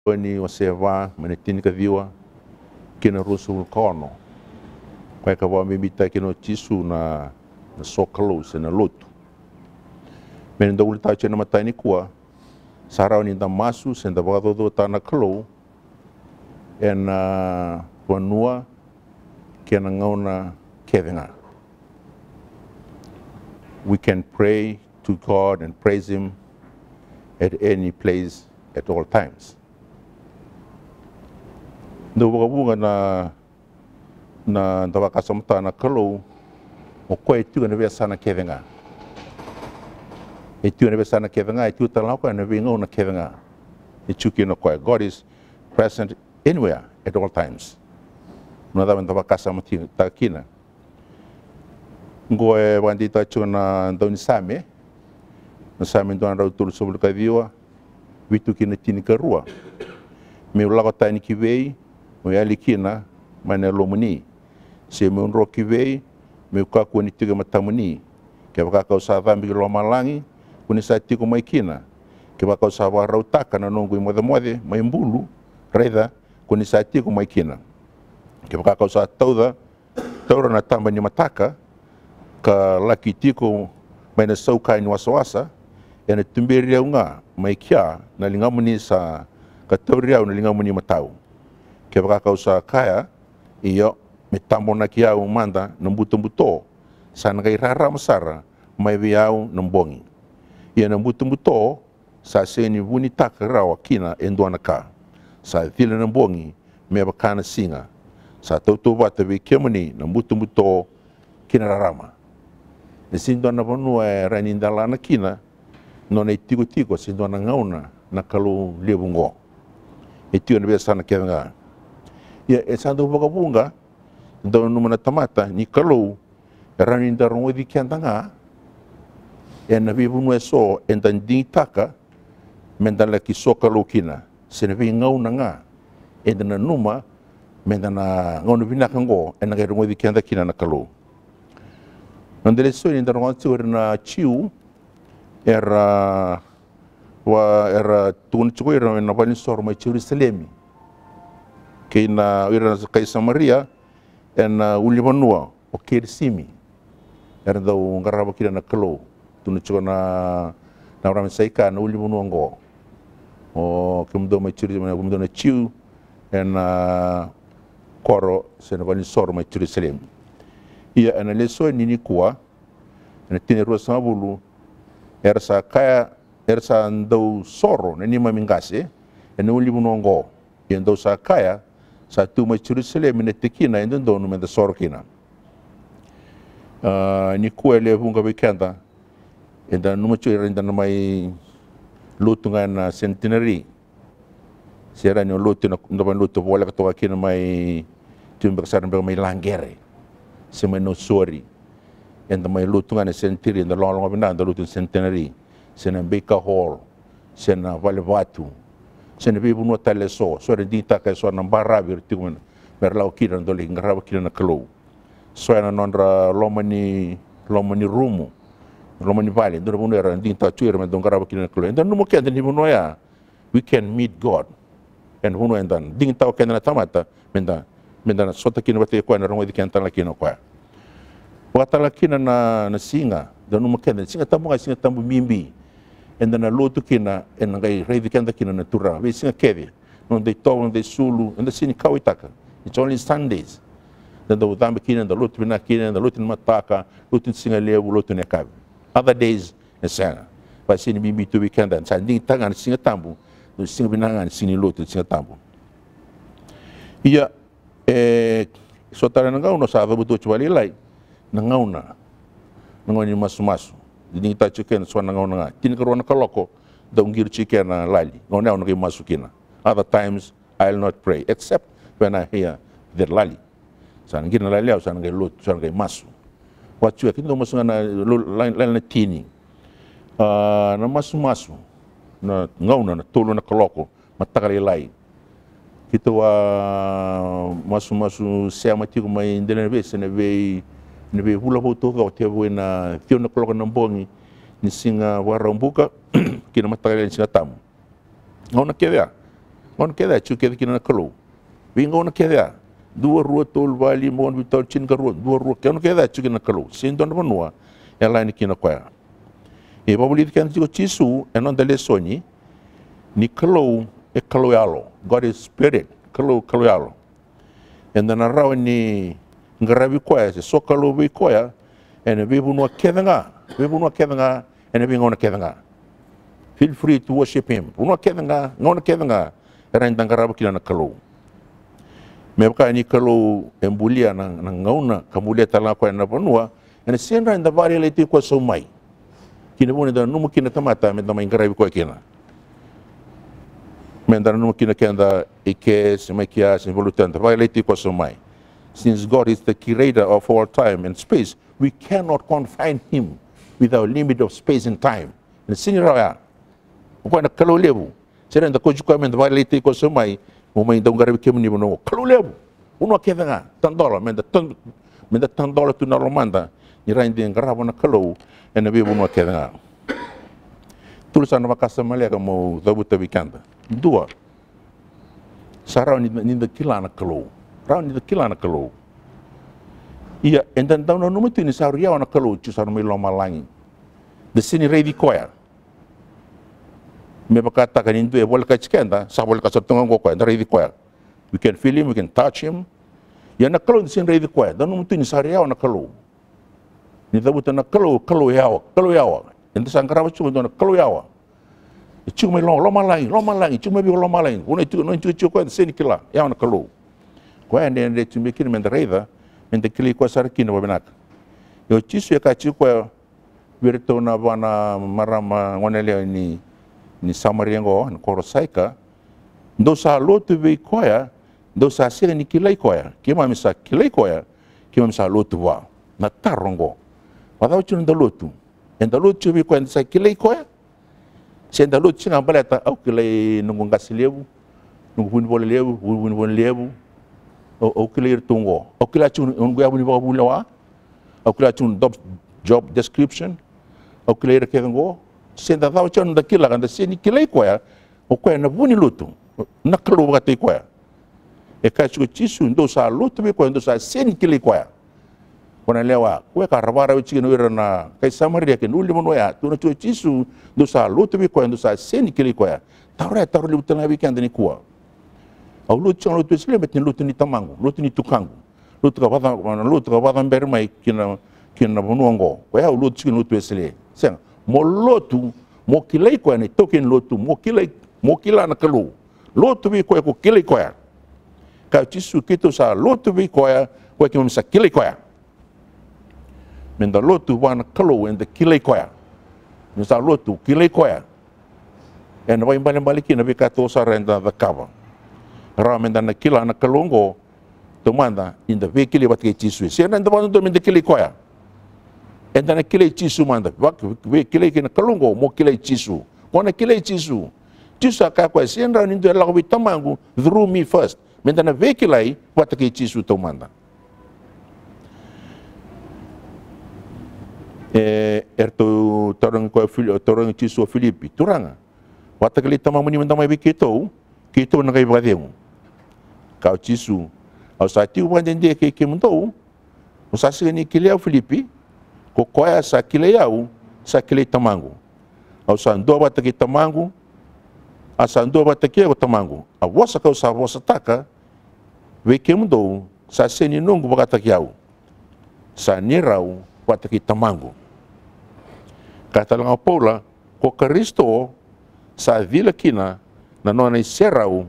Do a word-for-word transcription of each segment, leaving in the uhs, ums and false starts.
Joni wase va, mai na tinikaciwa ki na ruasagavulu ka ono. Koya ka vakabibitaka kina o Jisu na, na sokalou se na lotu. Me ni da ulitaka tiko ena mataka nikua, sa rawa ni da masu se da vakacaucautaka na Kalou ena vanua kei na gauna kece ga. We can pray to God and praise Him at any place, at all times. Dau vakavuqa na, na da vakasamataka na Kalou, o koya e tiko ena veiyasana kece ga. E tiko ena veiyasana kece ga, e tiko tale ga o koya ena veigauna kece ga. E tiko kina o koya. God is present anywhere at all times. Na cava eda vakasamataka kina. Oqo e vakadeitaka tiko na daunisame, na Same dua na drau tolusagavulu ka ciwa, vitu ki na tinikarua. Meu lako tani ki vei, mo yali kina mai na yalomuni? Se meu dro ki vei, meu kakua ni tiko e matamuni? Kevaka kau sa cabe ki lomalagi, ko ni sa tiko mai kina. Kevaka kau sa vakarautaka na noqu imocemoce mai bulu, raica, ko ni sa tiko mai kina. Kevaka kau sa tauca, taura na taba ni mataka, ka laki tiko mai na sauka ni wasawasa, ena tuberi au ga mai kea na ligamuni sa, ka tauri au na ligamuni matau. Kevaka kau sa kaya, io, me tabonaki au mada na butobuto, sa na qai rarama sara mai vei au na bogi. Ia na butobuto sa sega ni vunitaka rawa kina e dua na ka. Sa cila na bogi me vaka na siga. Sa tautauvata vei kemuni na butobuto kei na rarama. E sega ni dua na vanua e rawa ni da lako kina, nona itikotiko, sega ni dua na gauna na Kalou levu oqo. E tiko ena veiyasana kece ga. Ia e sa dau vakavuqa, dau nanuma na tamata ni Kalou e rawa ni da rogoci keda ga ena veivanua eso eda digitaka me da laki sokalou kina, se na veigauna ga eda nanuma me da na gauna vinaka oqo ena qai rogoci keda kina na Kalou. Na noda lesoni eda rogoca tiko ira na Jiu era, a, era tukuna tiko ira ena valenisoro mai Jerusalemi kei na ira na kai Samaria ena, a, ulunivanua o Kerisimi, era dau qarava kina na Kalou. Tukuna tiko na, na Avarama, sa i kea na ulunivanua oqo. O kemudou mai Jerusalemi, kemudou na Jiu, ena, a, koro se na valenisoro mai Jerusalemi. Ia ena lesoni nikua, ena tikina e ruasagavulu, era sa kaya, era sa dau soro na neimami qase ena ulunivanua oqo. Ia dou sa kaya, sa tu mai Jerusalemi na tikina e dodonu me da soro kina. A, nikua e lewe vuqa vei keda eda nanuma tiko eda na mai lotu ga ena Centenary. Se rawa ni o lotu na, na vale ni lotu voleka toka kina mai, tiko beka sara beka mai Laqere se mai Nausori. Eda mai lotu ga ena Centenary, eda logaloga vinaka eda lotu ena Centenary, se na Baker Hall, se na Valevatu, se na veivanua tale eso. So era digitaka eso na baravi era tiko me, me ra lako kina, ra dau lai qarava kina na Kalou. So ena nodra loma ni, loma ni rumu, loma ni vale, dua na vanua era digitaka tu ira me dau qarava kina na Kalou. Eda nanuma keda ni vanua ya, we can meet God. Ena vanua eda digitaka keda na tamata me da, me da na sota kina vata kei koya, na rogoci keda tale kina o koya. Vakatale kina na, na siga, da nanuma keda na Siga Tabu ga, Siga Tabu bibi. Eda na lotu kina, ena qai raici keda kina na Turaga. Veisiga kece, noda itovo, noda isulu, eda sega ni kauwaitaka. It's only Sundays. Da dau cabe kina, da lotu vinaka kina, da lotu ni mataka, lotu ni sigalevu, lotu ni yakavi. Other days, e sega. Vakasega ni bibi tu vei keda, sa digitaka ga na Siga Tabu, na siga vinaka ga, na siga ni lotu, na Siga Tabu. Ia, e so tale na gauna sa cavuta oti vakalailai, na gauna, na gauna ni masumasu. Digitaka tiko kina so na gauna ga, tinikarua na kaloko, dau qiri tiko kina na lali. Gauna ya au na qai masu kina. Other times, I'll not pray, except when I hear the lali. Sa na qiri na lali, au sa na qai lotu, sa na qai masu. Vaka tiko ya, keitou masu ga na lo-, lali, lali na tini. A, na masumasu, na gauna na tolu na kaloko, mataka lailai. Keitou a masumasu sema tiko mai Delainavesi ena vei, na veivula vou taucoko, tekivu ena ciwa na kaloko na bogi ni siga Vakaraubuka ki na mataka lailai ni Siga Tabu. Gauna kece ya, Gauna kece ya e tiko kece kina na Kalou. Veigauna kece ya. Dua, rua, tolu, va, lima, ono, vitu, walu, tinikarua, dua, rua, gauna kece ya e tiko kina na Kalou. Sega ni dua na vanua e lako yani kina o koya. E vakavulici keda tiko o Jisu ena noda lesoni ni Kalou e Kalou yalo. God is spirit. Kalou, Kalou yalo. Eda na rawa ni qaravi koya se sokalou vei koya ena veivanua kece ga, veivanua kece ga, ena veigauna kece ga. Feel free to worship him. Vanua kece ga, gauna kece ga, e rawa ni da qarava kina na Kalou. Me vaka ni Kalou e bulia na, na gauna, ka bulia tale ga o koya na vanua, ena sega ni rawa ni da vakalailai tiko koya sobu mai ki na vanua eda nanuma kina na tamata me da mai qaravi koya kina. Me da nanuma kina keda i ke se mai kea se valuta, da vakalailai tiko koya sobu mai. Since God is the creator of all time and space, we cannot confine him with our limit of space and time. Ena sega ni rawa ya. O koya na Kalou levu. Sega ni da kauti koya me da vakalailai tiko koya sobu mai, mo mai dau qaravi kemuni vanua oqo. Kalou levu. Vanua kece ga, tadola, me da tad-, me da tadola tu na lomada ni rawa ni da qarava na Kalou ena veivanua kece ga. Tolu sara na vakasama lekaleka meu cavuta vei keda. Dua, sa rawa ni, ni da kila na Kalou. Rawa ni da kila na Kalou. Ia, eda dau nanuma tu ni sa rui yawa na Kalou, tiko sara mai lomalagi. Da sega ni raici koya. Me vakataka ni dua e volekati keda, sa volekati sara tu ga oqo o koya, da raici koya. We can feel him, we can touch him. Ia na Kalou da sega ni raici koya, da nanuma tu ni sa rui yawa na Kalou. Ni cavuta na Kalou, Kalou yawa, Kalou yawa. Eda sa qarava tiko e dua na Kalou yawa. E tiko mai lo-, lomalagi, lomalagi, tiko mai vei lomalagi. Vanua e tiko, vanua e tiko, tiko o koya, da sega ni kila, yawa na Kalou. Koya eda, eda tu mai kina me da raica, me da kilai koya sara kina vakavinaka. Ia o Jisu e kaya tiko o koya vei iratou na va na marama, gone yalewa ni, ni Samaria oqo, na koro Saika, dou sa lotu vei koya, dou sa sega ni kilai koya, keimami sa kilai koya, keimami sa lotu vua. Na taro oqo. Vakacava tiko na noda lotu? Eda lotu tiko vei koya eda sa kilai koya? Se eda lotu tiko ga baleta au kilai noqu qase levu, noqu vunivola levu, vu-, vunivola levu. Au, au kilai iratou oqo. Au kila tiko noqu yavu ni vakavulewa. Au kila tiko na job, job description. Au kilai ira kece oqo. Se da cava tiko na noda kila ka da sega ni kilai koya, o koya na vu ni lotu, na Kalou vakataki koya. E kaya tiko o Jisu, dou sa lotu vei koya, dou sa sega ni kilai koya. Gone yalewa, koya ka ra vakarautaki tiko kina o ira na kai Samaria kei na ulunivanua ya, tukuna tiko o Jisu, dou sa lotu vei koya, dou sa sega ni kilai koya. Taro ya, taro levu tale ga vei keda nikua. Au lotu tiko ga na lotu Wesele, baleta ni lotu ni tamaqu, lotu ni tukaqu. Lotu ka vakaca-, lotu ka vakacaberi mai ki na, ki na vanua oqo. Koya au lotu tiko kina na lotu Wesele. Sega. Mo lotu, mo kilai koya na itaukei ni lotu, mo kilai, mo kila na Kalou. Lotu vei koya ko kilai koya. Kaya o Jisu, keitou sa lotu vei koya, koya keimami sa kilai koya. Meda lotu vua na Kalou eda kilai koya. Meda sa lotu, kilai koya. Ena vakaibalebale kina na veika taucoko sara eda cakava. Rawa meda na kila na Kalou oqo taumada, ni da veikilai vata kei Jisu. E sega ni da vakadodonu meda kilai koya. Eda na kilai Jisu mada. Vak-, veikilai kei na Kalou oqo, mo kilai Jisu. Ko na kilai Jisu. Jisu sa kaya o koya, sega ni rawa ni dua e lako vei Tamaqu, through me first. Meda na veikilai vata kei Jisu taumada. E, eratou tarogi koya o Fili-, tarogi Jisu o Filipi, Turaga, vakatakilai tamamuni meda mai vei keitou, keitou na qai vakacegu. Kaya o Jisu, au sa tiko vakadede kei kemudou, o sa sega ni kilai au Filipi? Ko koya sa kilai au, sa kilai Tamaqu. Au sa dua vata kei Tamaqu, a sa dua vata kei au ko Tamaqu. A vosa kau sa vosataka vei kemudou, sa sega ni noqu vakataki au, sa neirau vata kei Tamaqu. Kaya tale ga o Paula, ko Karisito sa cila kina na nona iserau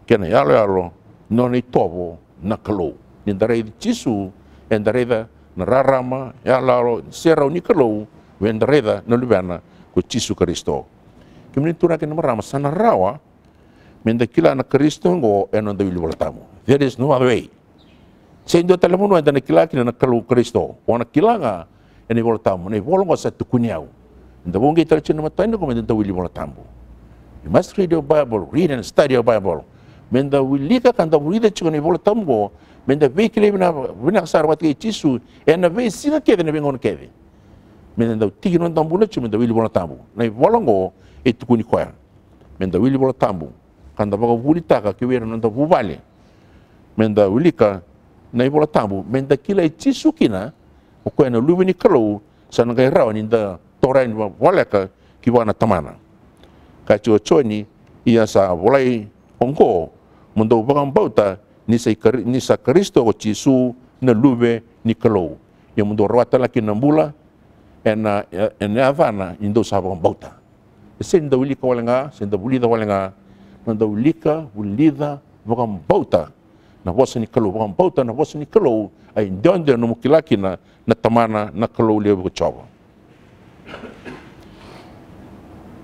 kei na yaloyalo ni nona itovo na Kalou. Ni da raici Jisu, eda raica na rarama, yaloyalo, iserau ni Kalou, vei eda raica na Luvena ko Jisu Karisito. Kemuni turaga kei na marama, sa na rawa meda kila na Karisito oqo ena noda wili Vola Tabu. There is no other way. Sega ni dua tale na vanua eda na kila kina na Kalou Karisito. O na kila ga ena iVola Tabu, na ivola oqo sa tukuni au. Eda vauqeti tale tiko na mataka nikua meda dau wili Vola Tabu. You must read your Bible, read and study your Bible. Meda wilika ka da vulica tiko na iVola Tabu oqo, meda veikilai vina-, vinaka sara vata kei Jisu ena veisiga kece, na veigauna kece. Meda dau tiki na noda bula tiko meda wili Vola Tabu. Na ivola oqo e tukuni koya. Meda wili Vola Tabu. ka da vakavulitaka ki vei ira na noda vuvale. Me da wilika na iVola Tabu, me da kilai Jisu kina, o koya na Luve ni Kalou, sa na qai rawa ni da taura yani vavoleka ki vua na Tamana. Ka tiko o Joni, ia sa volai oqo, mo dou vakabauta ni sa i Kari-, ni sa Karisito ko Jisu na Luve ni Kalou. Ia mo dou rawata tale ga kina na bula, ena, ena yacana ni dou sa vakabauta. E sega ni da wilika wale ga, sega ni da vulica wale ga, na da wilika, vulica, vakabauta na vosa ni Kalou, vakabauta na vosa ni Kalou, ai dewadewa nomu kila kina na Tamana, na Kalou levu ko Jiova.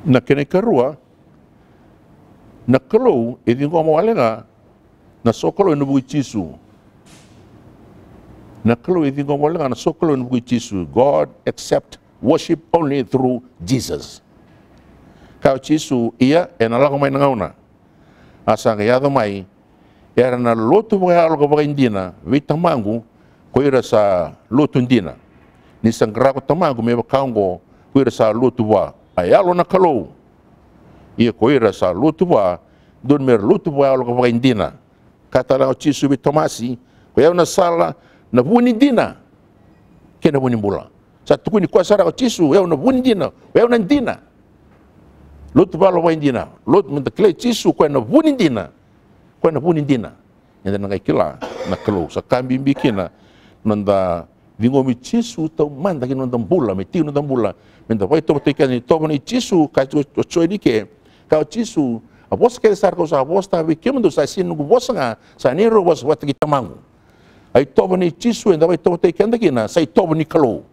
Na kena ikarua, na Kalou e ciqoma wale ga na sokalou ena vuku i Jisu. Na Kalou e ciqoma wale ga na sokalou ena vuku i Jisu. God accept worship only through Jesus. Kaya o Jisu, ia, ena lako mai na gauna, a sa qai yaco mai, era na lotu vakayalo ka vakaidina vei Tamaqu, ko ira sa lotu dina. Ni sa qara ko Tamaqu me vaka oqo, ko ira sa lotu vua. A Yalo na Kalou. Ia ko ira sa lotu vua, dodonu me ra lotu vakayalo ka vakaidina. Kaya tale ga o Jisu vei Tomasi, ko i au na sala, na vu ni dina, kei na vu ni bula. Sa tukuni koya sara o Jisu, o i au na vu ni dina, o i au na dina. Lotu vakayalo vakaidina, lotu, me da kilai Jisu, o koya na vu ni dina. O koya na vu ni dina. Eda na qai kila na Kalou. Sa ka bibi kina na noda ciqomi Jisu taumada ki na noda bula, me tiki na noda bula, me da vakaitovotoki keda ni tovo nei Jisu. Kaya tiko o Joni ke, kaya o Jisu, a vosa kece sara kau sa vosataka vei kemudou sa sega ni noqu vosa ga, sa neirau vosa vata kei Tamaqu. A itovo nei Jisu eda vakaitovotoki keda kina, sa itovo ni Kalou.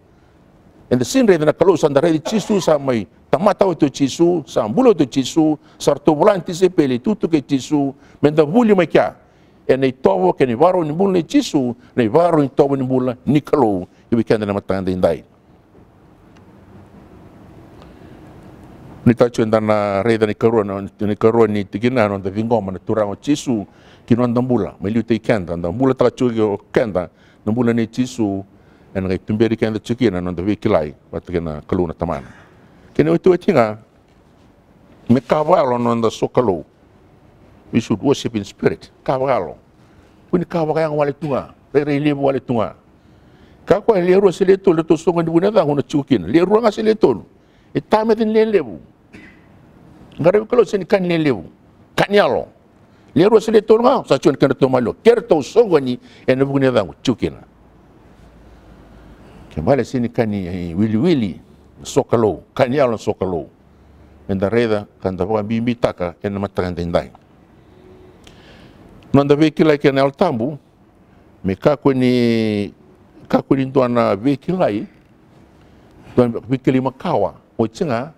Eda sega ni raica na Kalou, sa da raici Jisu, sa mai tamata oti o Jisu, sa bula oti o Jisu, sa ratou vola na tisaipeli, tutu kei Jisu, me da vuli mai kea. Ena itovo kei na ivakarau ni bula nei Jisu, na ivakarau ni tovo ni bula ni Kalou, ki vei keda na mataka edaidai. Ni tale tiko eda na raica na ikarua, na, na ikarua ni tikina, na noda ciqoma na Turaga o Jisu ki na noda bula, me liutaki keda, da bulataka tiko o keda, na bula nei Jisu, ena qai tuberi keda tiko kina na noda veikilai vata kei na Kalou na Tamana. Kena iotioti ga, me ka vakayalo na noda sokalou. We should worship in spirit. Ka vakayalo. Kua ni ka vakayago wale tu ga, rairai levu wale tu ga. Ka koya, lewe rua se lewe tolu, ratou soqoni vuniyacaqu na tiko kina. Lewe rua ga se lewe tolu. E tameta ni lewe levu. Qaravi Kalou, sega ni ka ni lewe levu. Ka ni yalo. Lewe rua se lewe tolu ga, sa tiko na kedratou maliwa. Kedratou soqoni ena vuku ni yacaqu, tiko kina. Kena ibalebale sega ni ka ni, e, wiliwili, na sokalou, ka ni yalo na sokalou. Eda raica, ka da vakabibitaka ena mataka edaidai. Noda veikilai kei na Yalo Tabu, me kakua ni, kakua ni dua na veikilai, dua na veikilai makawa. Oti ga,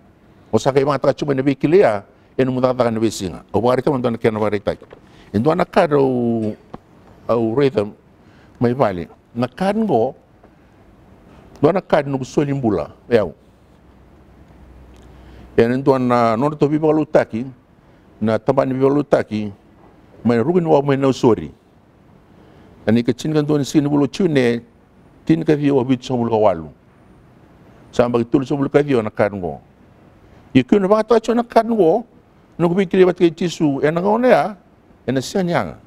o sa qai vakayagataka tiko mai na veikilai ya ena nomu cakacaka ena veisiga. Au vakaraitaka mada na kena vakaraitaki. E dua na ka au, au raica mai vale. Na card qo, dua na card noqu soli bula, e au. Ena dua na nodratou veivakalotutaki, na tabana ni veivakalotutaki mai na ruku ni wavu mai Nausori. Ena ika tinikadua ni siga ni vula o June, tinikaciwa vitusagavulu ka walu. Sa yabaki tolusagavulukaciwa na card qo. Ia keu na vakayagataka tiko na card qo, noqu veikilai vata kei Jisu ena gauna ya, ena sega ni yaga.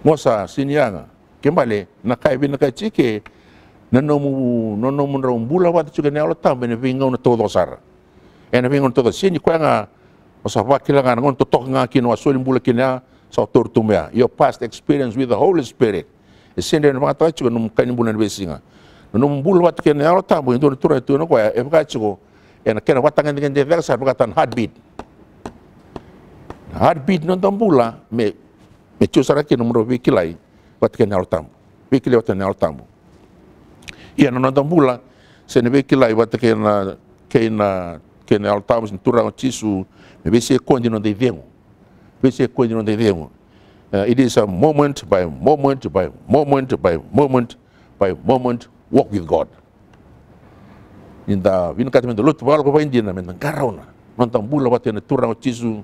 Qo sa sega ni yaga. Kena ibalebale, na ka e vinakati tiko ke, na nomu, na nomudrau bula vata tiko kei na Yalo Tabu ena veigauna taucoko sara. Ena veigauna taucoko, sega ni koya ga o sa vakila ga na gauna totoka ga kina o a soli bula kina ya, sa o taura tu mai ya. Your past experience with the Holy Spirit. E sega ni vakayagataka tiko na nomu ka ni bula ena veisiga. Na nomu bula vata kei na Yalo Tabu, e dua na Turaga tu na koya, e vaka tiko ena kena vakatagedegede caka sara, vakataka na heartbeat. Na heartbeat ni noda bula, me, me tiko sara kina nomudrau veikilai vata kei na Yalo Tabu. Veikilai vata kei na Yalo Tabu. Ia na noda bula, se na veikilai vata kei na, kei na, kei na Yalo Tabu, se na Turaga o Jisu, me veisekodi noda icegu. Veisekodi noda icegu. Uh, it is a moment by moment by moment by moment by moment walk with God. Ni da vinakata me da lotu vakayalo ka vakaidina, me da qarauna noda bula vata kei na Turaga o Jisu,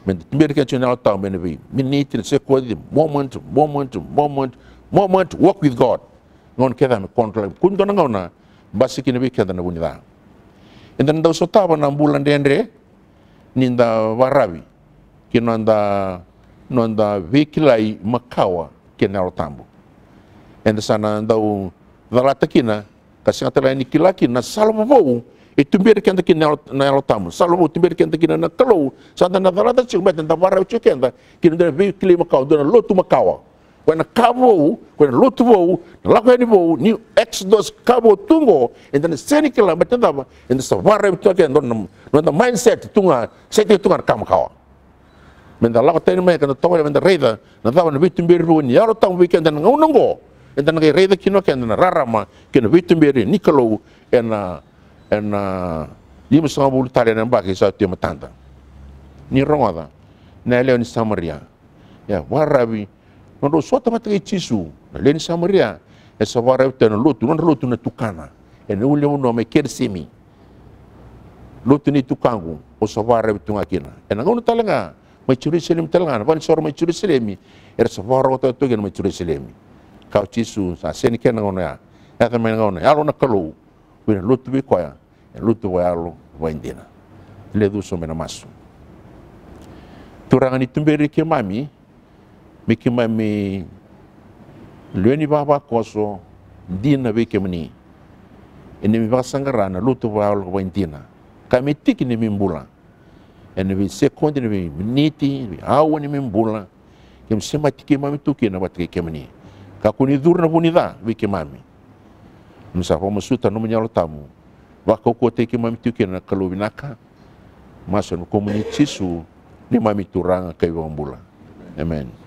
me da tuberi keda tiko na Yalo Tabu ena veiminiti, na sekodi, moment, moment, moment, moment, walk with God. Gauna kece me control, kua ni dua na gauna basika kina vei keda na vu ni ca. Eda na dau sotava na bula dredre ni da vakararavi. ki na noda, noda veikilai makawa kei na Yalo Tabu. Eda sa na dau calata kina ka sega tale ga ni kila kina na sala vovou e tuberi keda kina na Yalo, na Yalo Tabu. Sala vovou tuberi keda kina na Kalou, sa da na calata tiko, baleta eda vakararavi tiko keda ki na dua na veikilai makawa, dua na lotu makawa. Ko na ka vou, ko na lotu vou, na lako yani vou, new exodus, ka vou tu qo, eda na sega ni kila baleta na cava? Eda sa vakararavi tu ga keda, noda, noda mindset tu ga, set tu ga na ka makawa. Meda lako tani mai ka da tovolea meda raica na cava na veituberi vou ni Yalo Tabu vei keda ena gauna oqo. Eda na qai raica kina o keda na rarama kei na veituberi ni Kalou ena, ena limasagavulu tale na yabaki sa tu e matada. Ni rogoca na yalewa ni Samaria, e a vakararavi nodrau sota vata kei Jisu. Na lewe ni Samaria e sa vakararavi tu ena lotu, nodra lotu na tukana ena ulunivanua mai Kerisimi. Lotu ni tukaqu, au sa vakararavi tu ga kina. Ena gauna tale ga mai Jerusalemi tale ga, na vale ni soro mai Jerusalemi, era sa vakarokotaka tu kina mai Jerusalemi. Kaya o Jisu, sa sega ni kena gauna ya. Yaco mai na gauna, Yalo na Kalou, vei na lotu vei koya, e lotu vakayalo, vakaidina. Lecu sobu mai na masu. Turaga, ni tuberi keimami me keimami lewe ni vavakoso dina vei kemuni. Ena neimami vakasaqara na lotu vakayalo vakaidina ka me tiki neimami bula. Ena veisekodi, na veiminiti, na veiaua neimami bula, keimami semati keimami tu kina vata kei kemuni. Kakua ni curu na vu ni ca vei keimami. Keimami sa vakamasuta na nomuni Yalo Tabu vakaukauwataki keimami tu kina, na Kalou vinaka. Masu ena yacamuni Jisu, neimami Turaga ka iVakabula. Emeni.